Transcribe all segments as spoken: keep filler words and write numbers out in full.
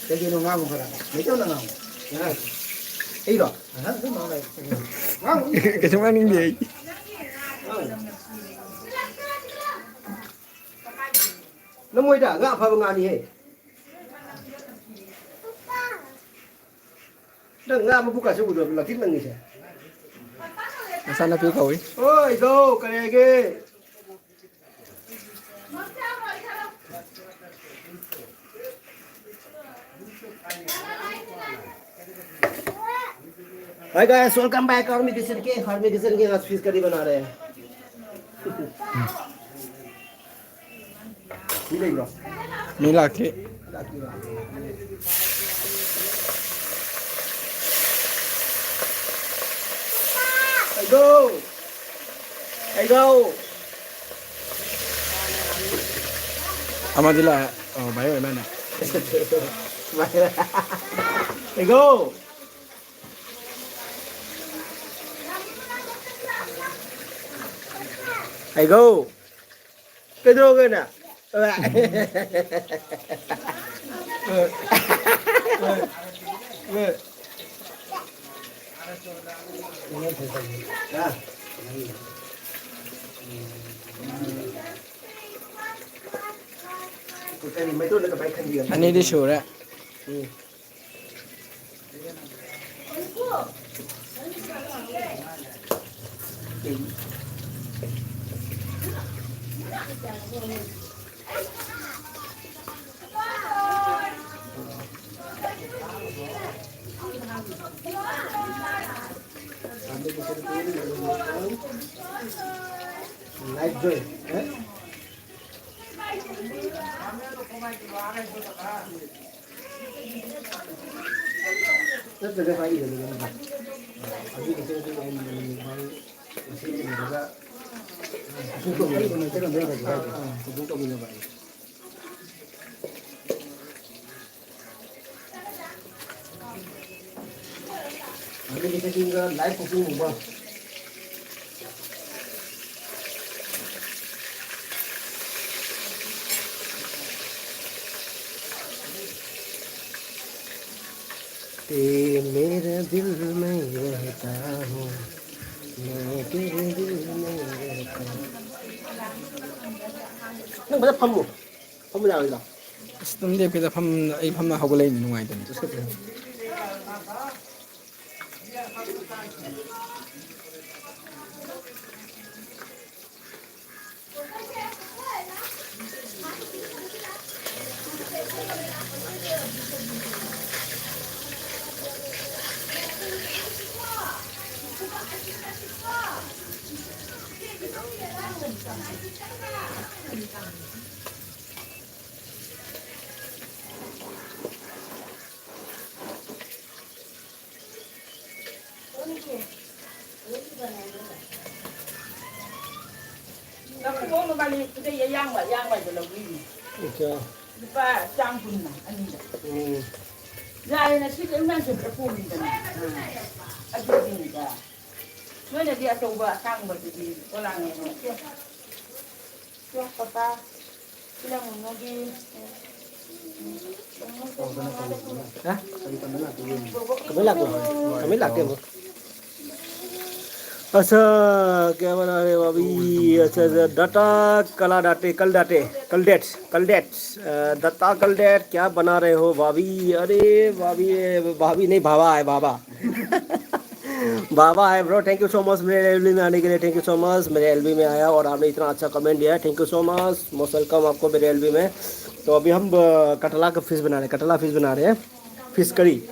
ꯀꯩꯒꯤꯅꯣ ꯉꯥꯡꯉꯨ ꯈꯔ? ꯃꯩꯇꯩꯂꯣꯟꯗ ꯉꯥꯡꯉꯨ꯫ ꯉꯥꯡꯉꯨ꯫ ꯑꯩꯔꯣ? ꯑꯍ, ꯑꯗꯨꯝ ꯉꯥꯡꯉꯨ꯫ ꯉꯥꯡꯉꯨ꯫ ꯀꯩꯁꯨ ꯉꯥꯡꯅꯤꯡꯗꯦ ꯑꯩ꯫ ꯉꯥꯡꯉꯨ꯫ ꯅꯃꯣꯏꯗ ꯉꯥ ꯑꯐꯕ ꯉꯥꯅꯤꯍꯦ꯫ ꯅꯪ ꯉꯥ ꯃꯕꯨꯛꯀꯥꯁꯦ ꯎꯗ꯭ꯔꯣ? ꯂꯪꯇ꯭ꯔꯤꯛ ꯂꯪꯉꯤꯁꯦ꯫ ꯃꯆꯥꯅꯨꯄꯤ ꯀꯧꯏ꯫ ꯑꯣꯏ, ꯏꯙꯧ, ꯀꯔꯤ ꯍꯥꯏꯒꯦ? Hi guys, welcome back our kitchen के, हर kitchen के आज fish curry बना रहे हैं। ꯃꯤ ꯂꯩꯕ꯭ꯔꯣ? ꯃꯤ ꯂꯥꯛꯇ꯭ꯔꯤ꯫ ꯂꯥꯛꯇ꯭ꯔꯤꯕ? ꯀꯩꯗꯧ? ꯀꯩꯗꯧ? ꯑꯃꯗꯤ ꯂꯥꯛꯑꯦ꯫ ꯑꯣ, ꯚꯥꯏ ꯑꯣꯏꯔ ꯃꯥꯜꯂꯦ꯫ ꯀꯩꯗꯧ? ꯀꯩꯗꯧ? ꯀꯩꯗꯧꯔꯒꯦꯅꯦ? ꯑꯅꯤꯗꯤ ꯁꯨꯔꯦ꯫ ꯎꯝ꯫ ꯅꯠꯇ꯭ꯔꯒ ꯁ꯭ꯋꯥꯏ ꯏꯔꯒꯦ ꯅꯪꯒꯤ꯫ ꯑꯗꯨꯒꯤ ꯃꯇꯨꯡ ꯏꯟꯅ ꯑꯩ ꯅꯨꯃꯤꯠ ꯅꯤꯅꯤ ꯃꯁꯦꯟ ꯏꯔꯒ ꯑꯗꯨꯝ ꯇꯧꯃꯤꯟꯅꯕ ꯍꯥꯏꯗꯤ꯫ ꯑꯥ, ꯑꯗꯨꯝ ꯇꯧꯃꯤꯟꯅꯕ ꯍꯥꯏꯗꯤ꯫ ꯑꯗꯨꯒꯤ ꯁꯦꯠꯇꯤꯡꯗ live cooking ꯒꯨꯝꯕ꯫ तेरे मेरे दिल में रहता हूँ, मैं तेरे दिल में रहता हूँ। ꯅꯪ ꯐꯖꯅ ꯐꯝꯃꯨ꯫ ꯐꯝꯃꯨ ꯌꯥꯔꯣꯏꯗ꯭ꯔꯣ? ꯑꯁ, ꯅꯪ ꯂꯦꯞꯀꯦꯗ꯫ ꯐꯝ-, ꯑꯩ ꯐꯝꯃ ꯍꯧꯒꯠꯂꯛꯏꯅꯤ, ꯅꯨꯡꯉꯥꯏꯇꯅ꯫ ꯂꯐꯨ ꯃꯔꯨ ꯃꯔꯤ ꯈꯨꯗꯩ ꯑꯌꯥꯡꯕ, ꯑꯌꯥꯡꯕꯗꯣ ꯂꯧꯕꯤꯔꯤ꯫ ꯑꯆꯥ꯫ ꯂꯨꯄꯥ ꯆꯥꯝ ꯀꯨꯟꯅ ꯑꯅꯤꯗ꯫ ꯎꯝ꯫ ꯌꯥꯔꯦ, ꯉꯁꯤꯗꯤ ꯑꯌꯨꯛ ꯉꯟꯇꯥ ꯄꯣꯝꯃꯤꯗꯅ꯫ ꯑꯥ꯫ ꯑꯗꯨꯒꯤꯅꯤꯗ꯫ ꯅꯣꯏꯅꯗꯤ ꯑꯆꯧꯕ ꯑꯁꯥꯡꯕꯗꯨꯗꯤ ꯄꯣꯂꯥꯡ ꯌꯦꯡꯉꯣ꯫ ꯇꯣ, ꯄꯄꯥ, ꯁꯤꯅ ꯃꯣꯃꯣꯒꯤ, ꯍꯥ? ꯀꯃꯥꯏ ꯂꯥꯛꯄꯅꯣ? ꯀꯃꯥꯏ ꯂꯥꯛꯀꯦ ꯑꯃꯨꯛ? अच्छा, क्या बना रहे हो भाभी? अच्छा, अच्छा, डाटा, कला डाटे, कल डाटे, कल डेट्स, कल डेट्स, अ, दत्ता कल डेट, क्या बना रहे हो भाभी? अरे भाभी, भाभी नहीं, भावा है, भावा। बाबा है bro, thank you so much मेरे एलबी में आने के लिए, thank you so much। मेरे एलबी में आया और आपने इतना अच्छा कमेंट दिया है, thank you so much, most welcome आपको मेरे एलबी में। तो अभी हम, अ, कटला का फिश बना रहे हैं, कटला फिश बना रहे हैं, फिश करी।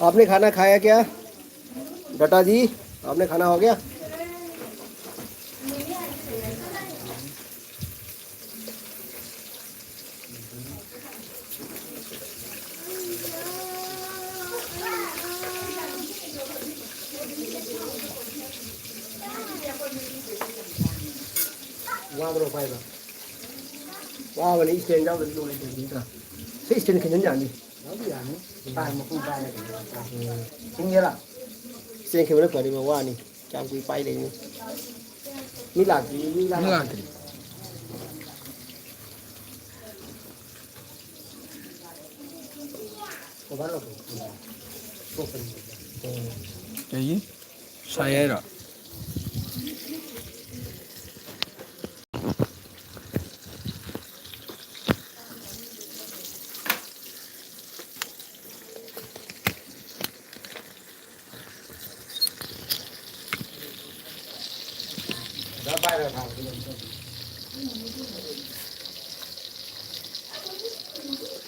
आपने खाना खाया क्या? बेटा जी, आपने खाना हो गया? ꯋꯥꯕ꯭ꯔꯣ ꯄꯥꯏꯕ? ꯋꯥꯕꯅꯤ, ꯏꯁꯇꯦꯟ ꯌꯥꯎꯗ꯭ꯔꯗꯤ ꯂꯣꯏꯔꯦ ꯀꯩꯅꯣ, ꯅꯠꯇ꯭ꯔꯥ? ꯁꯤ ꯏꯁꯇꯦꯟ ꯈꯤꯟꯖꯤꯟ ꯌꯥꯅꯤ꯫ ꯌꯥꯎꯗꯤ ꯌꯥꯅꯤ꯫ ꯄꯥꯏ ꯃꯈꯣꯡ ꯄꯥꯏꯔꯒ꯫ ꯎꯝ꯫ ꯆꯤꯡꯒꯦꯔꯥ? ꯏꯁꯇꯦꯟ ꯈꯤꯟꯕꯅ ꯐꯅꯤ, ꯃꯥ ꯋꯥꯅꯤ꯫ ꯀꯌꯥꯝ ꯀꯨꯏ ꯄꯥꯏ ꯂꯩꯅꯤ? ꯃꯤ ꯂꯥꯛꯇ꯭ꯔꯤ, ꯃꯤ ꯂꯥꯛ-, ꯃꯤ ꯂꯥꯛꯇ꯭ꯔꯤ꯫ ꯀꯩꯒꯤ? ꯁꯥꯏ ꯍꯥꯏꯔꯣ?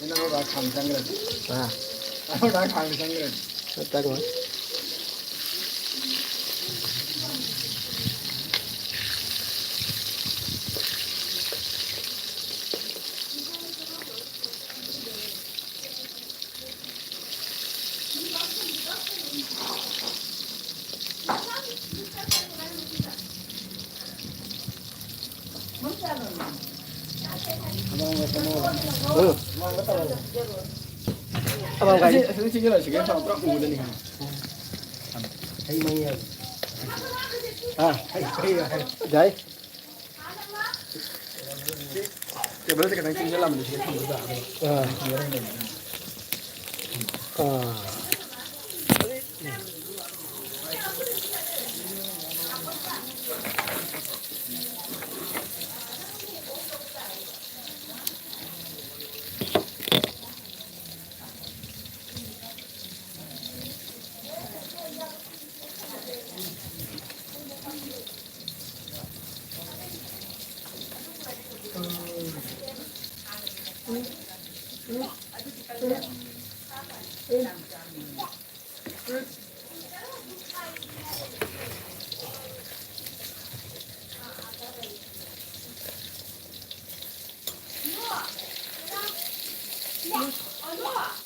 ꯅꯪ ꯈꯥꯡ ꯆꯪꯈ꯭ꯔꯗꯤ꯫ ꯑꯥ꯫ ꯅꯪ ꯈꯥꯡ ꯆꯪꯈ꯭ꯔꯗꯤ꯫ ꯆꯪꯉꯣꯏ꯫ ꯎꯝ꯫ ꯑꯃ ꯒꯥꯔꯤ꯫ ꯑꯁꯤ, ꯑꯁꯤ ꯆꯤꯡꯁꯤꯜꯂꯁꯤꯒꯦ, ꯄꯨꯔꯥ ꯎꯗꯅꯤ ꯈꯪꯉꯦ꯫ ꯍꯩ ꯃꯍꯤ ꯍꯥꯏꯕ꯫ ꯍꯥ? ꯍꯩ, ꯍꯩ ꯍꯥꯏꯕ꯫ ꯌꯥꯏ꯫ ꯇꯦꯕꯜꯁꯦ ꯈꯤꯇꯪ ꯆꯤꯡꯁꯤꯜꯂꯝꯃꯗꯤ ꯁꯤꯗ ꯊꯝꯕ ꯌꯥꯒꯗꯕ꯫ ꯑꯥ꯫ ꯑꯥ꯫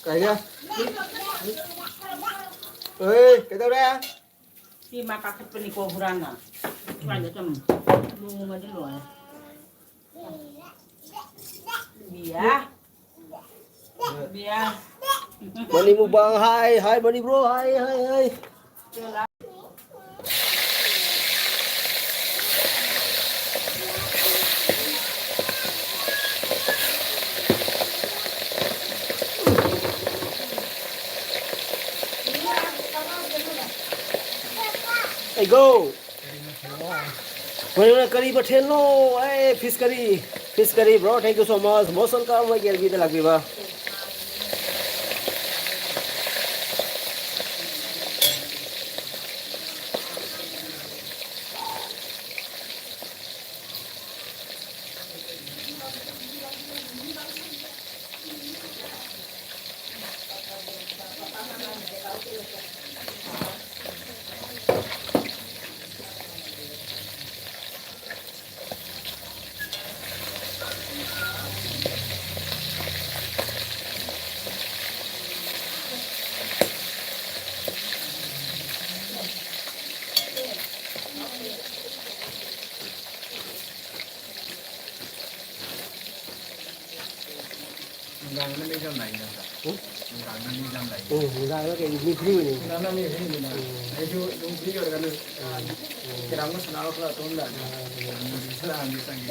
ꯀꯥꯏꯗ? ꯑꯣꯏ, ꯀꯩꯗꯧꯔꯦ? ꯁꯤ ꯃꯥ ꯀꯥꯈꯠꯄꯅꯤꯀꯣ, ꯍꯨꯔꯥꯟꯅ꯫ ꯁ꯭ꯋꯥꯏꯗ ꯁꯨꯝ ꯂꯣꯡꯉꯗꯤ ꯂꯣꯏꯔꯦ꯫ Bia. Bia. Money mukbang, hi, hi, Money bro, hi, hi, hi. Hey, go. ꯀꯔꯤ ꯃꯊꯦꯜꯅꯣ? ꯀꯔꯤ ꯃꯊꯦꯜꯅꯣ? ꯑꯦ, fish curry, fish curry, bro, thank you so much. Most welcome, ꯑꯩꯒꯤ L B ꯗ ꯂꯥꯛꯄꯤꯕ꯫ ꯅꯨꯡꯗꯥꯡꯗꯅ ꯃꯤ ꯌꯥꯝ ꯂꯥꯛꯏ ꯅꯠꯇ꯭ꯔꯥ? ꯎꯝ? ꯅꯨꯡꯗꯥꯡꯗ ꯃꯤ ꯌꯥꯝ ꯂꯥꯛꯏ꯫ ꯎꯝ, ꯅꯨꯡꯗꯥꯡꯗ ꯀꯩ ꯃꯤ free ꯑꯣꯏꯅꯤ? ꯅꯨꯡꯗꯥꯡꯗ ꯃꯤ free ꯑꯣꯏꯅꯤ꯫ ꯎꯝ꯫ ꯑꯩꯁꯨ ꯑꯗꯨꯝ free ꯑꯣꯏꯔꯒ ꯑꯗꯨꯝ ꯎꯝ꯫ ꯀꯦꯔꯝꯒ ꯁꯥꯟꯅꯕ ꯈꯔ ꯇꯧꯔꯝꯗꯥꯏꯗ꯫ ꯎꯝ꯫ ꯁꯥꯟꯅꯔꯝꯒꯦ ꯆꯪꯒꯦ꯫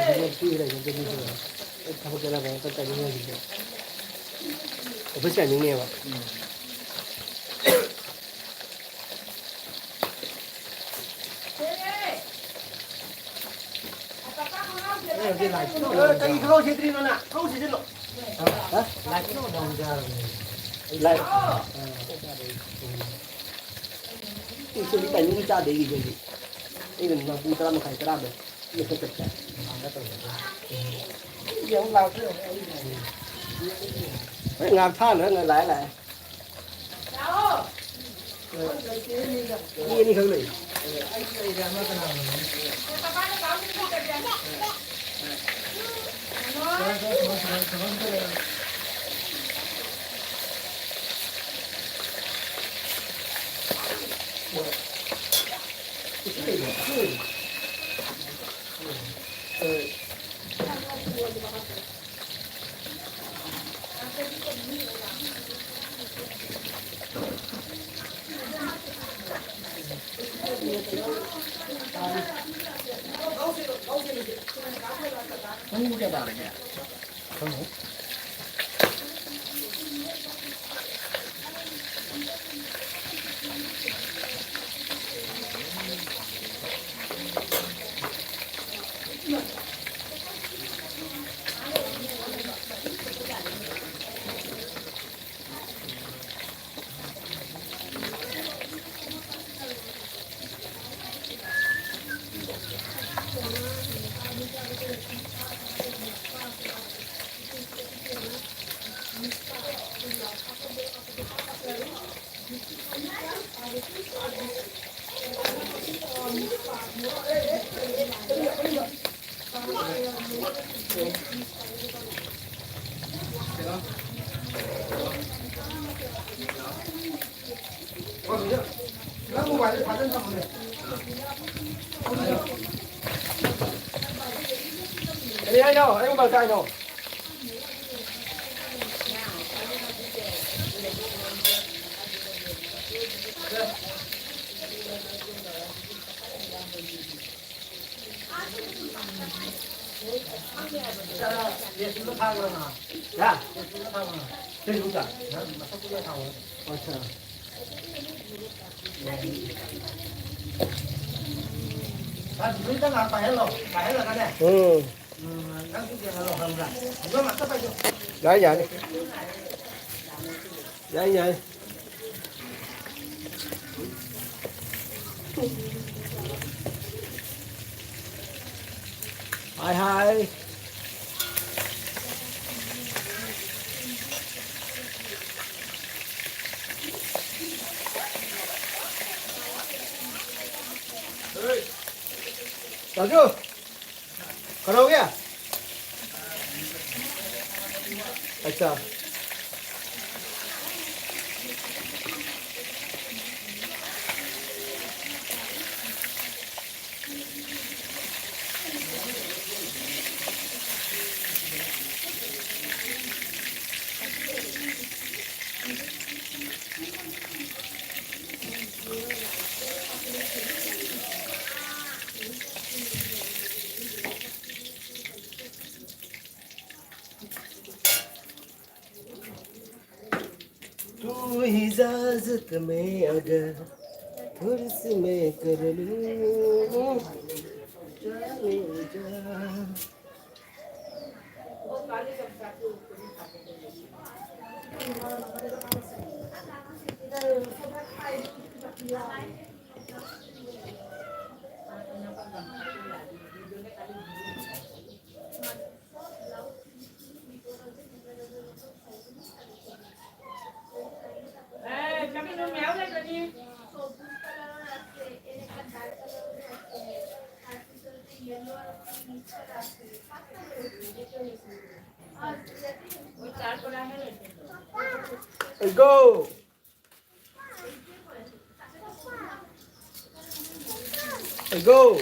ꯑꯗꯨꯅ free ꯂꯩꯕ ꯑꯗꯨꯝ ꯇꯧꯔꯦ꯫ ꯑꯩ ꯊꯕꯛ ꯆꯠꯅꯕ ꯈꯣꯠꯄ timing ꯂꯩꯕꯁꯦ꯫ Office timingꯅꯦꯕ꯫ ꯎꯝ꯫ ꯑꯦ, ꯀꯩ ꯈꯪꯒꯥꯎ ꯁꯦꯠꯇ꯭ꯔꯤꯅꯣ ꯅꯪ? ꯈꯪꯒꯥꯎ ꯁꯦꯠꯆꯜꯂꯣ꯫ ꯍꯥ? Light꯫ ꯑꯥ꯫ ꯑꯩ ꯁꯣꯝꯒꯤ timing ꯆꯥꯗꯦ ꯑꯩꯒꯤꯁꯦ ꯍꯧꯖꯤꯛ꯫ ꯑꯩꯅ ꯅꯨꯡꯗꯥꯡ ꯄꯨꯡ ꯇꯔꯥ ꯃꯈꯥꯏ ꯇꯔꯥꯗ ꯃꯦꯀꯞ ꯆꯠꯄ꯫ ꯍꯣꯏ, ꯉꯥꯏꯍꯥꯛ ꯊꯥꯅ ꯂꯥꯛꯑꯦ, ꯂꯥꯛꯑꯦ꯫ ꯃꯤ ꯑꯅꯤꯈꯛ ꯂꯩ꯫ ꯀꯔꯤ ꯍꯥꯏꯅꯣ? ꯑꯩꯕꯨ ꯃꯔꯛꯇ ꯍꯥꯏꯅꯣ? ꯎꯝ꯫ ꯌꯥꯏ, ꯌꯥꯏ꯫ ꯌꯥꯏ, ꯌꯥꯏ꯫ ꯍꯥꯏ, ꯍꯥꯏ꯫ ꯔꯥꯖꯨ! ꯀꯩꯗꯧꯒꯦ? ꯑꯠꯆꯥ꯫ इजाजत में अगर फुर्स में कर लूं, जाने जा। Go! Go!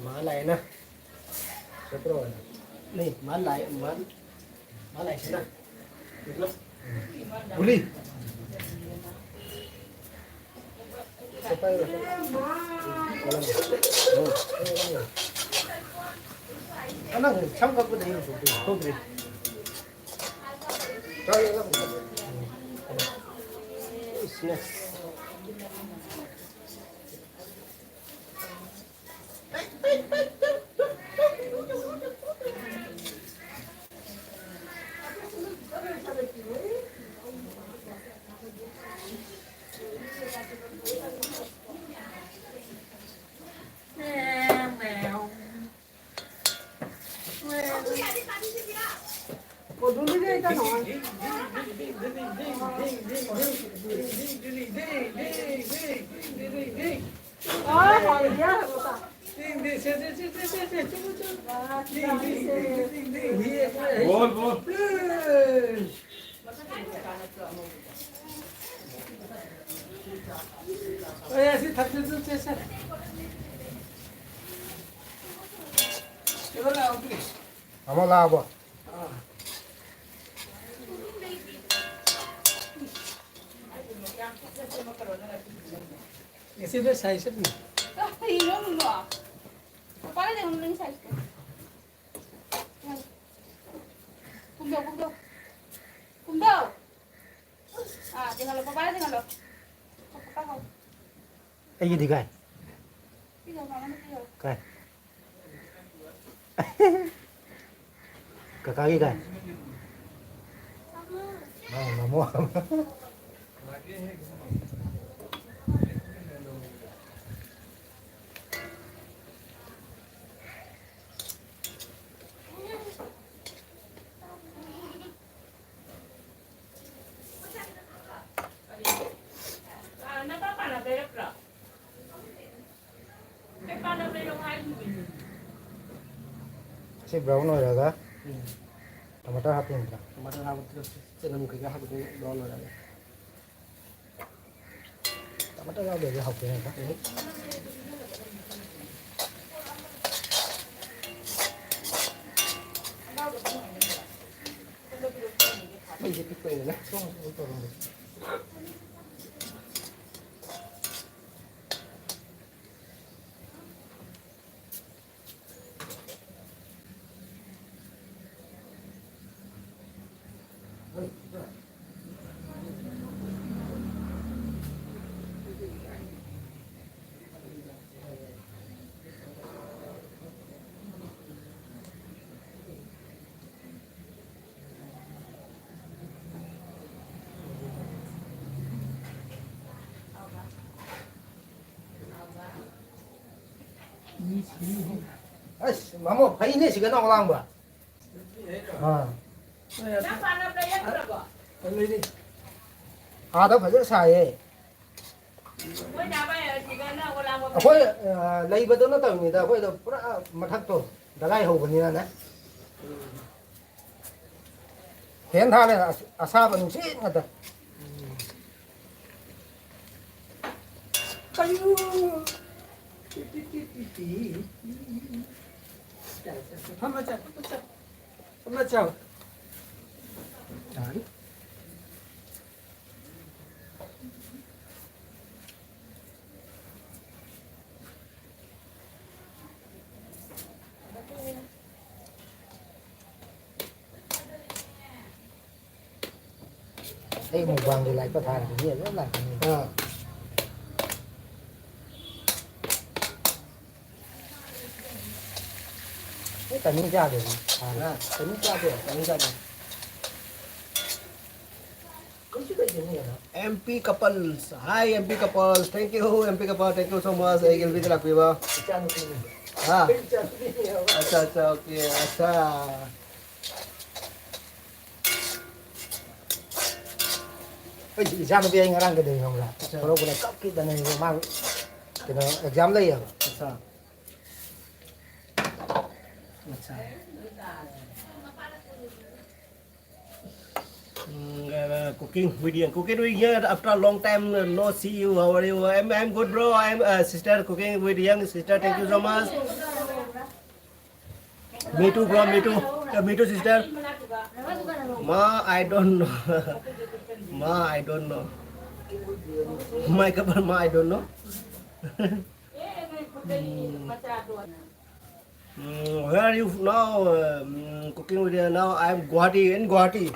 माल आहे ना? नाही, माल आहे, माल, माल आहे ना? मतलब, गुली. ꯕꯣꯜ, ꯕꯣꯜ꯫ ꯑꯦ, ꯑꯁꯤ ꯊꯛꯆꯤꯟ ꯆꯠꯁꯦ꯫ ꯑꯃ ꯂꯥꯛꯑꯕꯣ? ꯉꯁꯤꯗꯤ ꯁꯥꯏ ꯆꯠꯅꯤ꯫ ꯀꯔꯤꯅꯣ ꯅꯪꯕꯣ? ꯄꯄꯥꯗ ꯌꯦꯡꯉꯨ ꯅꯪ ꯁꯥꯏꯁꯇꯣ꯫ ꯀꯨꯝꯗꯧ, ꯀꯨꯝꯗꯧ꯫ ꯀꯨꯝꯗꯧ꯫ ꯑꯥ, ꯆꯤꯡꯍꯜꯂꯣ, ꯄꯄꯥꯗ ꯆꯤꯡꯍꯜꯂꯣ꯫ ꯄꯄꯥ ꯀꯧ꯫ ꯑꯩꯒꯤꯗꯤ ꯀꯥꯏ? ꯁꯤꯗ ꯃꯥꯅ ꯄꯤꯌꯣ꯫ ꯀꯥꯏ? ꯀꯀꯥꯒꯤ ꯀꯥꯏ? ꯃꯥ ꯃꯃꯣ꯫ ꯁꯤ brown ꯑꯣꯏꯔꯒ ꯎꯝ꯫ Tomato ꯍꯥꯞꯄꯤ ꯅꯠꯇ꯭ꯔꯥ? Tomato ꯍꯥꯞꯄꯗ ꯆꯅꯝ ꯀꯩꯀꯥ ꯍꯥꯞꯄꯗ brown ꯑꯣꯏꯔꯒ꯫ Tomato ꯌꯥꯎꯗ꯭ꯔꯗꯤ ꯍꯥꯎꯇꯦꯅꯦ꯫ ꯃꯩꯁꯦ ꯄꯤꯛꯄꯅꯤꯅ ꯁꯣꯝ ꯁꯣꯝ ꯇꯧꯔꯝꯕ꯫ ꯑꯁ, ꯃꯃꯣ, ꯐꯩꯅꯦ ꯁꯤꯒ ꯅꯣꯡ ꯂꯥꯡꯕ꯫ ꯑꯥ꯫ ꯑꯥꯗ ꯐꯖꯅ ꯁꯥꯏꯌꯦ꯫ ꯑꯩꯈꯣꯏ, ꯑ, ꯂꯩꯕꯗꯣ ꯅꯠꯇꯕꯅꯤꯗ, ꯑꯩꯈꯣꯏꯗꯣ ꯄꯨꯔꯥ ꯃꯊꯛꯇꯣ ꯗꯒꯥꯏ ꯍꯧꯕꯅꯤꯅꯅꯦ꯫ ꯐꯦꯟ ꯊꯥꯔꯦ, ꯑꯁ-, ꯑꯁꯥꯕ ꯅꯨꯡꯁꯤꯠ ꯉꯥꯛꯇ꯫ ꯀꯩꯅꯣ? ꯐꯝꯃ ꯆꯠ, ꯐꯝꯃ ꯆꯠ, ꯐꯝꯃ ꯆꯠ꯫ ꯌꯥꯔꯅꯤ꯫ ꯑꯩ ꯃꯨꯛꯕꯥꯡꯒꯤ ꯂꯥꯏꯛꯇ ꯊꯥꯔꯗꯤ ꯃꯤ ꯑꯗꯨꯝ ꯂꯥꯛꯀꯅꯤ꯫ ꯑꯥ꯫ ꯑꯩ ꯇꯥꯏꯃꯤꯡ ꯆꯥꯗꯦ꯫ ꯍꯥꯟꯅ ꯇꯥꯏꯃꯤꯡ ꯆꯥꯗꯦ, ꯇꯥꯏꯃꯤꯡ ꯆꯥꯗꯦ꯫ ꯀꯩꯁꯨ ꯂꯩꯇꯦꯅꯦ ꯀꯩꯅꯣ꯫ M P couples, hi M P couples, thank you M P couple, thank you so much ꯑꯩꯒꯤ L P ꯗ ꯂꯥꯛꯄꯤꯕ꯫ ꯏꯆꯥꯅꯨꯄꯤꯅꯤ꯫ ꯍꯥ? ꯑꯩ ꯏꯆꯥꯅꯨꯄꯤꯅꯦꯕ꯫ ꯑꯠꯆꯥ, ꯑꯠꯆꯥ, okay, ꯑꯠꯆꯥ꯫ ꯑꯩ ꯏꯆꯥꯅꯨꯄꯤ ꯑꯩ ꯉꯔꯥꯡ ꯀꯩꯗꯧꯏ ꯈꯪꯕ꯭ꯔꯥ? ꯑꯠꯆꯥ꯫ ꯊꯣꯛꯂꯛꯄꯗ ꯀꯞꯈꯤꯗꯅ ꯏꯕꯣ, ꯃꯥ ꯀꯩꯅꯣ exam ꯂꯩꯌꯦꯕ꯫ ꯑꯠꯆꯥ꯫ ꯑꯠꯆꯥ꯫ Mm, uh, cooking with young, cooking with young. After a long time, uh, no see you. How are you? I'm, I'm good, bro. I'm, uh, sister cooking with young sister. Thank you so much. Me too, bro. Me too. Uh, me too, sister. Ma, I don't know. Ma, I don't know. My couple, ma, I don't know. Mm, where are you now? Uh, mm, cooking with, uh, now I am Guwahati, in Guwahati.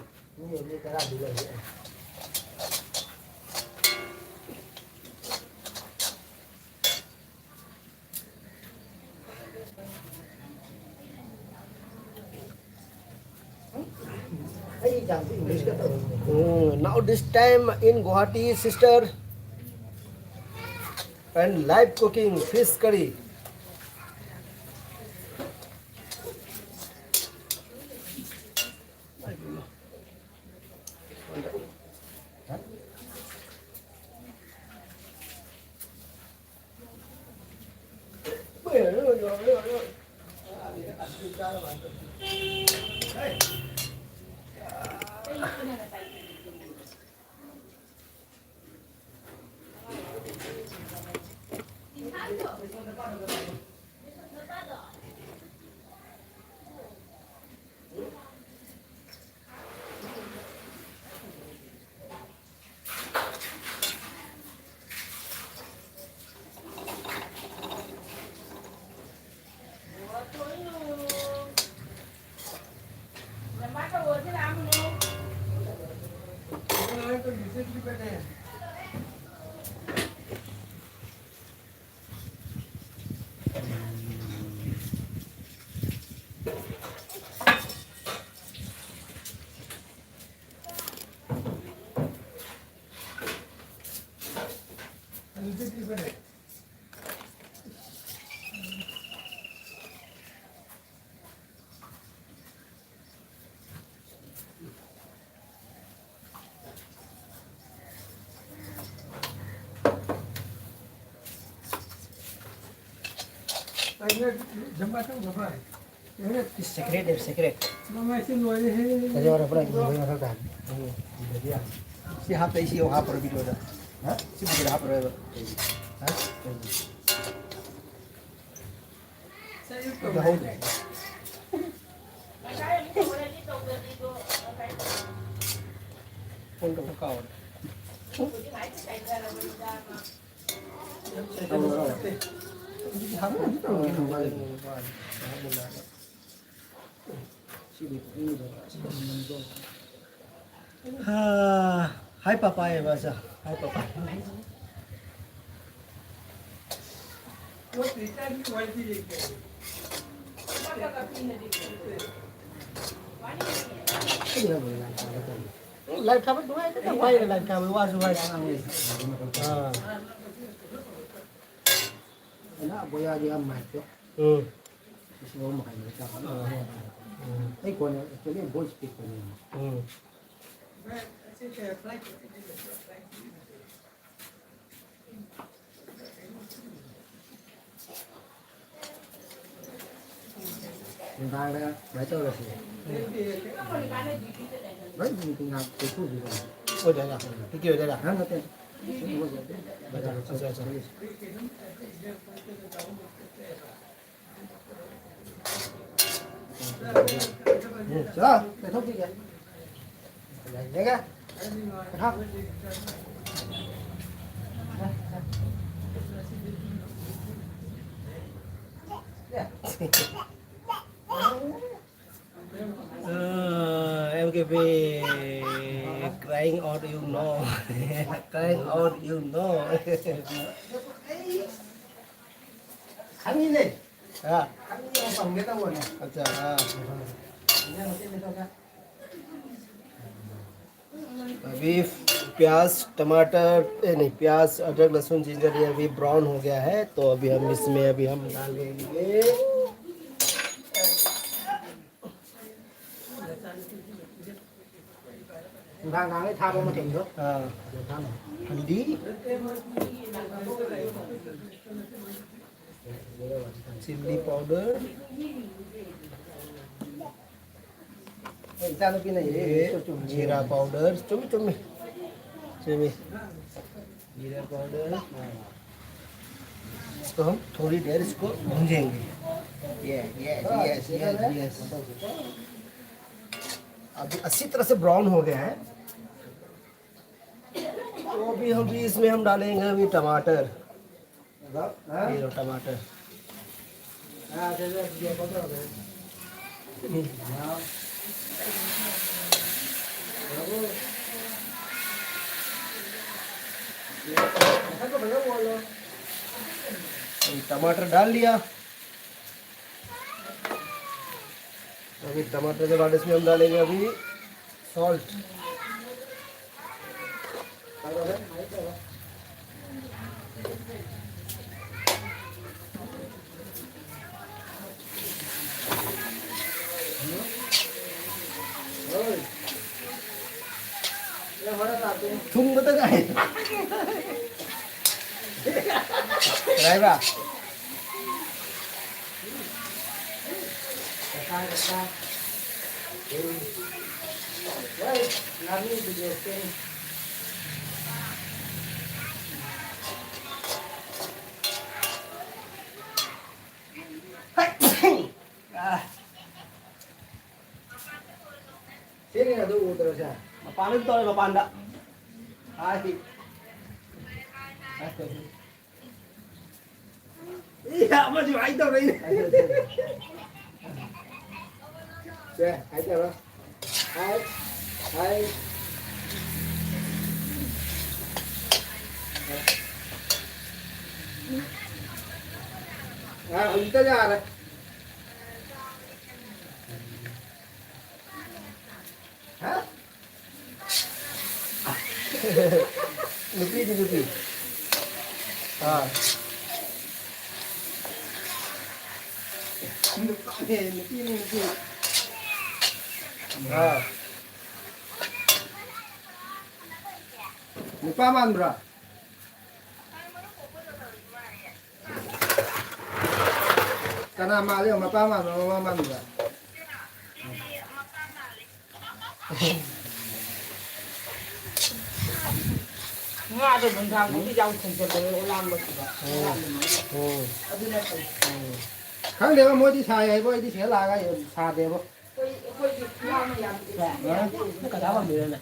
ꯑꯩ ꯑꯦꯛꯖꯥꯝꯁꯦ ꯏꯪꯂꯤꯁꯀ ꯇꯧꯔꯤꯅꯦ꯫ Mm, now this time in Guwahati, sister, and live cooking, fish curry. ꯁꯦꯀ꯭ꯔꯦꯠꯅꯦꯕ, secret. ꯃꯃꯥꯏꯁꯤ ꯂꯣꯏꯔꯦꯍꯦ꯫ ꯀꯩꯗꯧꯔꯕ꯭ꯔꯥ? ꯌꯦꯡꯕ ꯃꯊꯧ ꯇꯥꯏ꯫ ꯎꯝ, ꯌꯦꯡꯗ꯭ꯔꯗꯤ ꯌꯥꯔꯣꯏ꯫ ꯁꯤ ꯍꯥꯞꯄ, ꯑꯩ ꯁꯤ ꯍꯥꯞꯄꯔꯣꯏ ꯚꯤꯗꯤꯑꯣꯗ꯫ ꯍꯥ? ꯁꯤ ꯚꯤꯗꯤꯑꯣꯗ ꯍꯥꯞꯄꯔꯣꯏꯕ꯫ ꯍꯥ? ꯌꯥꯍꯧꯗ꯭ꯔꯦ꯫ ꯐꯣꯟ ꯇꯧꯕ ꯀꯥꯎꯔꯦ꯫ ꯍꯥ, ꯍꯥꯏ ꯄꯥꯄꯥ ꯍꯥꯏꯕ ꯁꯥ, ꯍꯥꯏ ꯄꯥꯄꯥ꯫ ꯂꯥꯏꯔꯤꯛ ꯊꯥꯕ ꯅꯨꯡꯉꯥꯏꯇꯦꯗ, ꯋꯥꯏꯗ, ꯂꯥꯏꯔꯤꯛ ꯊꯥꯕ ꯋꯥꯁꯨ ꯋꯥꯏ꯫ ꯑꯥ꯫ ꯑꯩꯅ ꯕꯣꯌꯥꯒꯤ ꯑꯃ ꯍꯥꯏꯕꯗꯣ꯫ ꯎꯝ꯫ ꯂꯤꯁꯤꯡ ꯑꯍꯨꯝ ꯃꯈꯥꯏ ꯃꯔꯤ ꯆꯥꯝꯃꯉꯥ꯫ ꯎꯝ꯫ ꯑꯩ ꯀꯣꯟꯅ actually voice ꯄꯤꯛꯄꯅꯦ꯫ ꯎꯝ꯫ ꯅꯨꯡꯗꯥꯡꯗ ꯁꯨꯃꯥꯏꯅ ꯇꯧꯔꯁꯤ꯫ ꯂꯣꯏ ꯅꯨꯡꯊꯤꯜ ꯉꯥꯏꯍꯥꯛ ꯀꯣꯏꯊꯣꯛꯎꯁꯤ ꯀꯩꯅꯣ꯫ ꯑꯣꯏꯗꯣꯏꯔꯥ? ꯄꯤꯛꯀꯤ ꯑꯣꯏꯗꯣꯏꯔꯥ? ꯅꯪ ꯅꯠꯇꯦ꯫ ꯑꯠꯆꯥ, ꯑꯠꯆꯥ꯫ ꯎꯝ, ꯆꯠꯂꯣ, ꯂꯩꯊꯣꯛꯄꯤꯒꯦ꯫ ꯂꯩꯔꯒ꯫ ꯄꯩꯁꯥ꯫ Uh, M K P, crying out, you know. Crying out, you know. ꯈꯪꯉꯤꯅꯦ꯫ ꯍꯥ? ꯈꯪꯉꯤꯅꯦ, ꯄꯪꯒꯦ ꯇꯧꯕꯅꯦ꯫ ꯑꯠꯆꯥ, ꯑꯥ꯫ ꯏꯟꯖꯥꯡ ꯃꯇꯦꯛ ꯃꯇꯦꯛ ꯈꯔ꯫ अभी प्याज, टमाटर, ए, नहीं, प्याज, अदरक, लहसुन, जिंजर, ये अभी ब्राउन हो गया है, तो अभी हम इसमें, अभी हम डालेंगे। ꯅꯨꯡꯗꯥꯡ ꯅꯍꯥꯟꯒꯩ ꯊꯥꯕ ꯃꯇꯝꯗꯣ꯫ ꯑꯥ꯫ ꯑꯗꯨ ꯊꯥꯅꯕ꯫ ꯍꯜꯗꯤ꯫ Chilli powder. ꯑꯦ, ꯏꯆꯥꯅꯨꯄꯤꯅ ꯌꯦ, ꯏꯪꯂꯤꯁꯇꯣ ꯆꯨꯝꯃꯤ꯫ ꯖꯤꯔꯥ ꯄꯥꯎꯗꯔ, ꯆꯨꯝꯃꯤ, ꯆꯨꯝꯃꯤ꯫ ꯆꯨꯝꯃꯤ꯫ ꯖꯤꯔꯥ ꯄꯥꯎꯗꯔ꯫ इसको हम थोड़ी देर इसको भूंजेंगे। ये, ये, यस, यस, यस। अभी अच्छी तरह से ब्राउन हो गया है। तो अभी हम भी इसमें हम डालेंगे अभी टमाटर। ये लो टमाटर। ये टमाटर डाल लिया। अभी टमाटर के बाद इसमें हम डालेंगे अभी सॉल्ट। ꯊꯨꯝꯕꯗ ꯉꯥꯏ꯫ ꯀꯗꯥꯏꯕ? ꯆꯥꯔꯒ ꯆꯥ꯫ ꯎꯝ꯫ ꯍꯣꯏ, ꯉꯥꯅꯨꯗꯨꯗꯤ ꯑꯣꯀꯦꯅꯤ꯫ ꯑꯥ꯫ ꯁꯤꯅꯤ ꯑꯗꯨ ꯎꯗ꯭ꯔꯁꯦ꯫ ꯃꯄꯥꯟꯗ ꯇꯧꯔꯦ, ꯃꯄꯥꯟꯗ꯫ ꯍꯥꯏ꯫ ꯏ, ꯑꯃꯁꯨ ꯍꯥꯏ ꯇꯧꯔꯛꯏꯅꯦ꯫ ꯁꯦ, ꯍꯥꯏ ꯇꯧꯔꯣ꯫ ꯍꯥꯏ, ꯍꯥꯏ꯫ ꯑ, ꯍꯧꯖꯤꯛꯇ ꯌꯥꯔꯦ꯫ ꯍꯥ? ꯅꯨꯄꯤꯗꯤ ꯅꯨꯄꯤ꯫ ꯑꯥ꯫ ꯅꯨꯄꯥꯅꯦ, ꯅꯨꯄꯤꯅꯦ, ꯅꯨꯄꯤ꯫ ꯑꯥ꯫ ꯅꯨꯄꯥ ꯃꯥꯟꯕ꯭ꯔꯥ? ꯀꯅꯥ ꯃꯥꯜꯂꯤ? ꯃꯄꯥ ꯃꯥꯟꯕ꯭ꯔꯥ, ꯃꯃꯥ ꯃꯥꯟꯕ꯭ꯔꯥ? ꯉꯥꯗꯣ ꯅꯨꯡꯗꯥꯡꯗꯗꯤ ꯌꯥꯝ ꯊꯣꯡꯖꯜꯂꯦ, ꯑꯣꯂꯥꯡꯕꯁꯤꯗ꯫ ꯎꯝ꯫ ꯎꯝ꯫ ꯑꯗꯨꯅ ꯐꯩ꯫ ꯎꯝ꯫ ꯈꯪꯗꯦꯕ, ꯃꯣꯏꯗꯤ ꯁꯥꯏ ꯍꯥꯏꯕ, ꯑꯩꯗꯤ ꯁꯤꯗ ꯂꯥꯛꯑꯒ ꯁꯥꯗꯦꯕ꯫ ꯑꯩꯈꯣꯏ, ꯑꯩꯈꯣꯏꯗꯤ ꯉꯥ ꯃꯌꯥꯝ ꯅꯪ ꯀꯗꯥ ꯄꯥꯝꯕꯤꯔꯣꯅꯦ?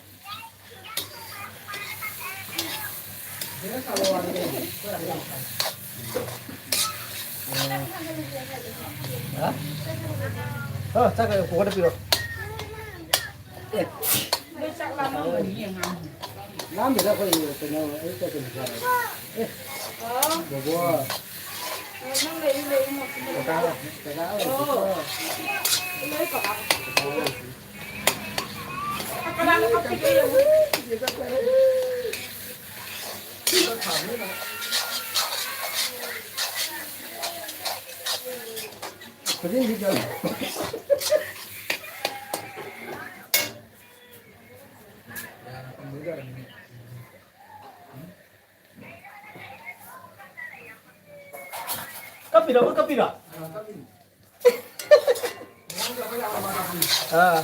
ꯍꯥ? ꯑ, ꯆꯥꯛ ꯀꯨꯀꯔꯗ ꯄꯤꯔꯣ꯫ ꯑꯦ꯫ ꯅꯣꯏ ꯆꯥꯛ ꯂꯥꯝꯃꯝꯒꯅꯤꯌꯦ, ꯑꯉꯥꯡ꯫ ꯂꯥꯝꯗꯦꯗ, ꯑꯩꯈꯣꯏ ꯀꯩꯅꯣ, ꯑꯌꯨꯛꯇ ꯀꯩꯅꯣ ꯆꯥꯔꯦ꯫ ꯑꯦ, ꯑꯣ꯫ ꯕꯣꯕꯣ꯫ ꯑꯣ, ꯅꯪ ꯂꯩꯔꯤ, ꯂꯩꯔꯤ, ꯃꯣꯠꯁꯤꯅ ꯀꯀꯥ, ꯂꯩꯔꯤ꯫ ꯀꯀꯥ ꯑꯣꯏꯔꯗꯤ ꯑꯣ꯫ ꯀꯣ꯫ ꯂꯣꯏ ꯀꯀꯥ꯫ ꯀꯀꯥ ꯑꯣꯏꯔꯗꯤ꯫ ꯀꯅꯥꯅꯣ ꯀꯞꯄꯤꯗꯣ ꯌꯦꯡꯉꯨ꯫ ꯈꯨꯖꯤꯟꯁꯤ ꯀꯌꯥ? ꯀꯞꯄꯤꯔꯣ, ꯑꯃ ꯀꯞꯄꯤꯔꯣ? ꯑꯥ꯫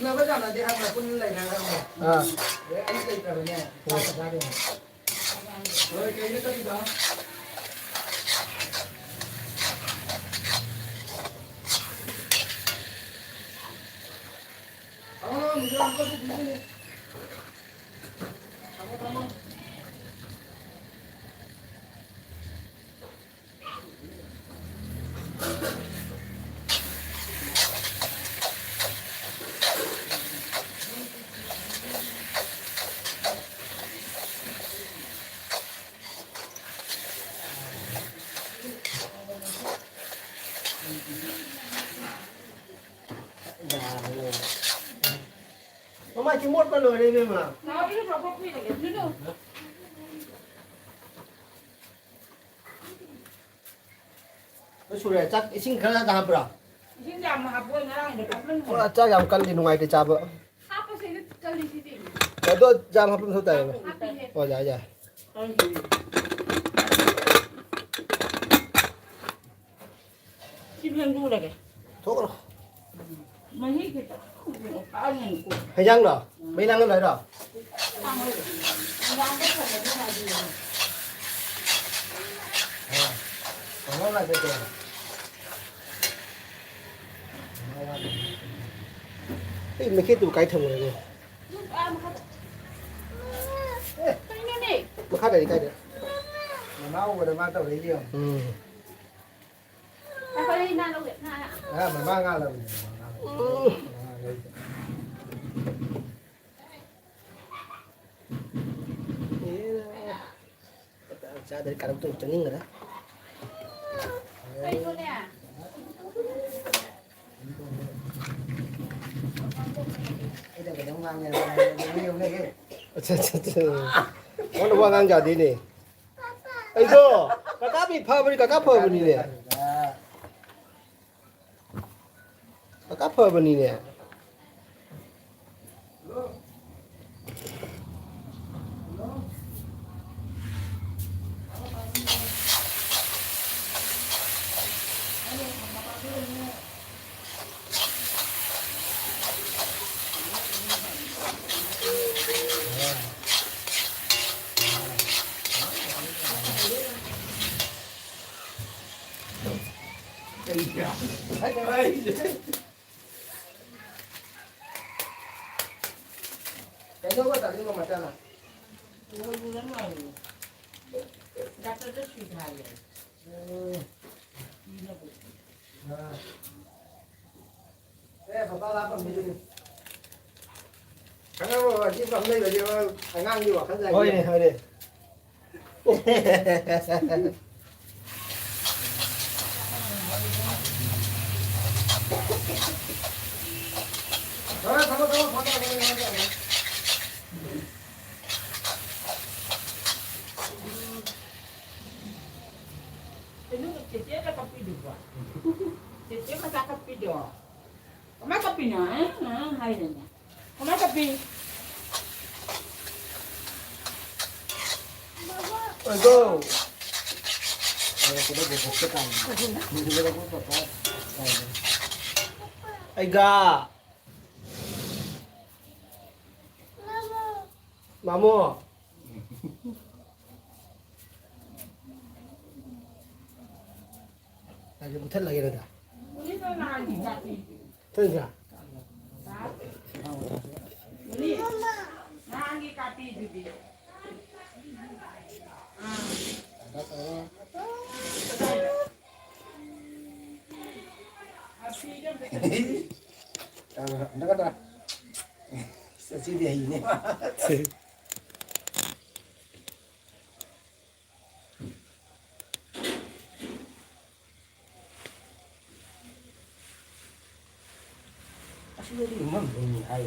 ꯎꯅꯕ ꯆꯥꯟꯅꯗꯦ ꯍꯥꯏꯕ꯭ꯔꯥ? ꯄꯨꯟꯅ ꯂꯩꯅ ꯍꯥꯏꯕ꯭ꯔꯥ? ꯑꯥ꯫ ꯑꯦ, ꯑꯩ ꯂꯩꯇ꯭ꯔꯕꯅꯦ꯫ ꯆꯥꯛꯀ ꯆꯥꯗꯦ꯫ ꯍꯣꯏ, ꯀꯩꯅꯣ ꯇꯧꯔꯤꯗꯣ? ꯑꯉꯥꯡ ꯑꯃꯁꯨ ꯌꯥꯝ ꯀꯟꯅ ꯄꯤꯖꯅꯤ꯫ ꯊꯝꯃꯣ, ꯊꯝꯃꯣ꯫ ꯃꯃꯥꯏꯁꯤ ꯃꯣꯠꯄ ꯂꯣꯏꯔꯦ, ꯏꯕꯦꯝꯃ꯫ ꯂꯣꯏ ꯁꯨꯔꯦ꯫ ꯆꯥꯛ, ꯏꯁꯤꯡ ꯈꯔ ꯍꯥꯞꯄ꯭ꯔꯥ? ꯏꯁꯤꯡ ꯌꯥꯝ ꯍꯥꯞꯄꯣꯏ, ꯉꯔꯥꯡꯒꯤꯗꯣ ꯀꯟꯃꯟꯈ꯭ꯔꯦ꯫ ꯄꯨꯔꯥ ꯆꯥꯛ ꯌꯥꯝ ꯀꯜꯂꯤ, ꯅꯨꯡꯉꯥꯏꯇꯦ ꯆꯥꯕ꯫ ꯍꯥꯞꯄꯁꯦ, ꯀꯜꯂꯤꯁꯤꯗꯤ꯫ ꯑꯗꯣ ꯌꯥꯝ ꯍꯥꯞꯄ ꯃꯊꯧ ꯇꯥꯏꯌꯦꯕ꯫ ꯍꯥꯞꯄꯤꯍꯦ꯫ ꯑꯣ, ꯌꯥꯏ, ꯌꯥꯏ꯫ ꯁꯤ ꯐꯦꯡꯗꯣꯛꯎꯔꯒꯦ꯫ ꯊꯣꯛꯈ꯭ꯔꯣ꯫ ꯃꯍꯤ ꯈꯤꯇꯪ ꯍꯥꯞꯄꯅꯤꯀꯣ꯫ ꯍꯩꯖꯥꯡꯂꯣ? ꯃꯩ ꯂꯥꯡꯍꯜꯂꯣ ꯍꯥꯏꯔꯣ? ꯂꯥꯡꯍꯜꯂꯣ꯫ ꯅꯨꯡꯗꯥꯡꯗ ꯊꯣꯡꯕꯗꯤ ꯍꯥꯏꯕꯤꯌꯨ꯫ ꯑꯥ꯫ ꯊꯣꯡꯕ ꯉꯥꯏꯈꯣ꯫ ꯑꯩ ꯃꯩꯈꯦꯠꯇꯨꯕꯨ ꯀꯥꯏ ꯊꯝꯈ꯭ꯔꯒꯦ? ꯑꯥ, ꯃꯈꯥꯗ꯫ ꯑꯦ꯫ ꯀꯩꯅꯣꯅꯦ? ꯃꯈꯥꯗꯗꯤ ꯀꯥꯏꯗ? ꯃꯃꯥ ꯎꯕꯗ ꯃꯥ ꯇꯧꯔꯛꯏꯁꯦ ꯌꯦꯡꯉꯣ꯫ ꯎꯝ꯫ ꯑꯩꯈꯣꯏ ꯉꯥ ꯂꯧꯒꯦ, ꯉꯥ, ꯉꯥ꯫ ꯉꯥ, ꯃꯃꯥ ꯉꯥ ꯂꯧꯒꯦ, ꯃꯃꯥ ꯉꯥ ꯂꯧꯒꯦ꯫ ꯎꯝ꯫ ꯃꯃꯥ ꯉꯥ ꯂꯧꯒꯦ꯫ ꯆꯥꯗ꯭ꯔꯗꯤ ꯀꯔꯝ ꯇꯧ ꯆꯪꯅꯤꯡꯒꯗ꯭ꯔꯥ? ꯀꯩꯅꯣꯅꯦ? ꯑꯠꯆꯥ, ꯑꯠꯆꯥ, ꯑꯠꯆꯥ꯫ ꯃꯉꯣꯟꯗ ꯋꯥ ꯉꯥꯡ ꯌꯥꯗꯦꯅꯦ꯫ ꯑꯩꯗꯣ ꯀꯀꯥ ꯃꯤ ꯐꯕꯅꯤ, ꯀꯀꯥ ꯐꯕꯅꯤꯅꯦ꯫ ꯀꯀꯥ ꯐꯕꯅꯤꯅꯦ꯫ ꯀꯩꯗꯧꯕ ꯇꯥꯗꯣꯏꯅꯣ ꯃꯆꯥꯅ? ꯗꯥꯛꯇꯔꯗ ꯁꯨꯏ ꯊꯥꯏꯌꯦ꯫ ꯎꯝ꯫ ꯑꯥ꯫ ꯑꯦ, ꯄꯄꯥ ꯂꯥꯛꯄ ꯃꯤꯗꯨꯅꯤ꯫ ꯈꯪꯉꯕꯣ? ꯑꯁꯤ ꯄꯝ ꯂꯩꯕꯁꯦ ꯑꯉꯥꯡꯒꯤ ꯋꯥꯈꯜ ꯂꯩ꯫ ꯍꯣꯏꯅꯦ, ꯍꯣꯏꯅꯦ꯫ ꯍꯣꯏ, ꯊꯝꯃꯣ, ꯊꯝꯃꯣ, ꯐꯣꯟ ꯇꯧꯔꯛꯀꯅꯤ, ꯐꯣꯟ ꯇꯧꯔꯛꯀꯅꯤ꯫ ꯀꯩꯅꯣ, ꯆꯦꯆꯦꯗ ꯀꯞꯄꯤꯗꯨꯕꯣ? ꯆꯦꯆꯦ ꯃꯆꯥ ꯀꯞꯄꯤꯗꯣ? ꯀꯃꯥꯏ ꯀꯞꯄꯤꯅꯣ? ꯑ, ꯑ, ꯍꯥꯏꯔꯦꯅꯦ꯫ ꯀꯃꯥꯏ ꯀꯞꯄꯤ? ꯑꯣꯏꯒꯣ꯫ ꯑꯩꯒ꯫ ꯃꯥꯃꯣ꯫ ꯑꯗꯨ ꯃꯨꯊꯠꯂꯒꯦ ꯑꯗꯨꯗ꯫ ꯃꯨꯊꯠꯂꯁꯤꯔꯥ? ꯁꯤꯗꯤ ꯍꯩꯅꯦ꯫ ꯑꯁꯤꯗꯗꯤ ꯉꯝꯗꯣꯏꯅꯤ ꯍꯥꯏ꯫